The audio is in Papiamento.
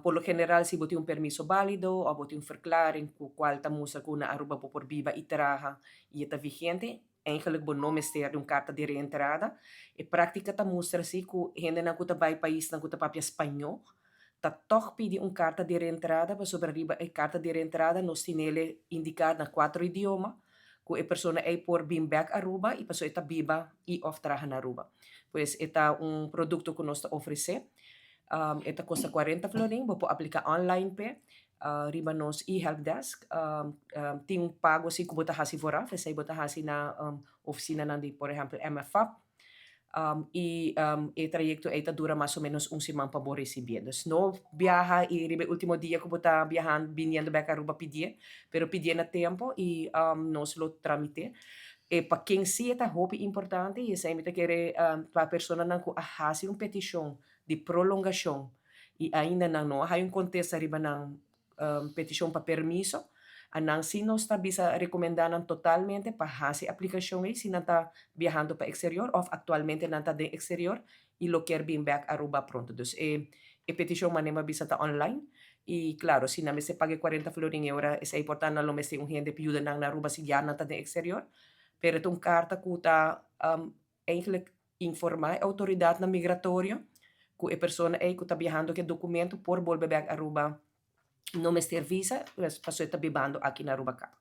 Por lo general si bo tin un permiso balido of bo tin un verklaring cu cual ta mustra cu na Aruba bo por biba y traha y e ta vigente, eigenlijk bo no mester di un carta di reentrada. E practica ta mustra si cu hendenan cu ta bay paisnan cu ta papia spañó ta tog pidi un carta di reentrada pasobra riba e carta di reentrada nos tinele indica na cuatro idioma cu e persona ey por bin bek Aruba y pasobra e ta biba y of traha na Aruba. Pues e ta un producto cu nos ta ofrece. E ta kosta 40 florin, bo por apliká online p'e riba nos e-helpdesk. Tin un pago si ku bo ta hasi vooraf, esei bo ta hasi na ofisinanan di por ehèmpel MFAP. I e trayekto ei ta dura mas o ménos un siman pa bo risibié. Dus no biaha i riba e último dia ku bo ta biahando biniendo bèk Aruba pidié, pero pidié na tempu i nos lo tramité. E pa ken si e ta hopi importante i esei mi ta kere pa personanan ku a hasi un petishon di prolongashon i ainda nan no a haya un kontesta riba nan petishon pa permiso, a nan si nos ta bisa rekomendá nan totalmente pa hasi aplikashon ei si nan ta biahando pa eksterior òf aktualmente nan ta den eksterior i lo kier bin bèk Aruba pronto. Dus e e petishon manera mi a bisa ta online i klaro si nan mester paga e 40 florin e ora esei por ta nan lo mester un hende pa yuda nan na Aruba si ya nan ta den eksterior, pero e ta un karta ku ta Eigenlijk informá e outoridatnan migratorio ku e persona ei ku ta biahando ku e dokumento por bolbe bèk Aruba no mester visa pasobra e ta bibando aki na Aruba kaba.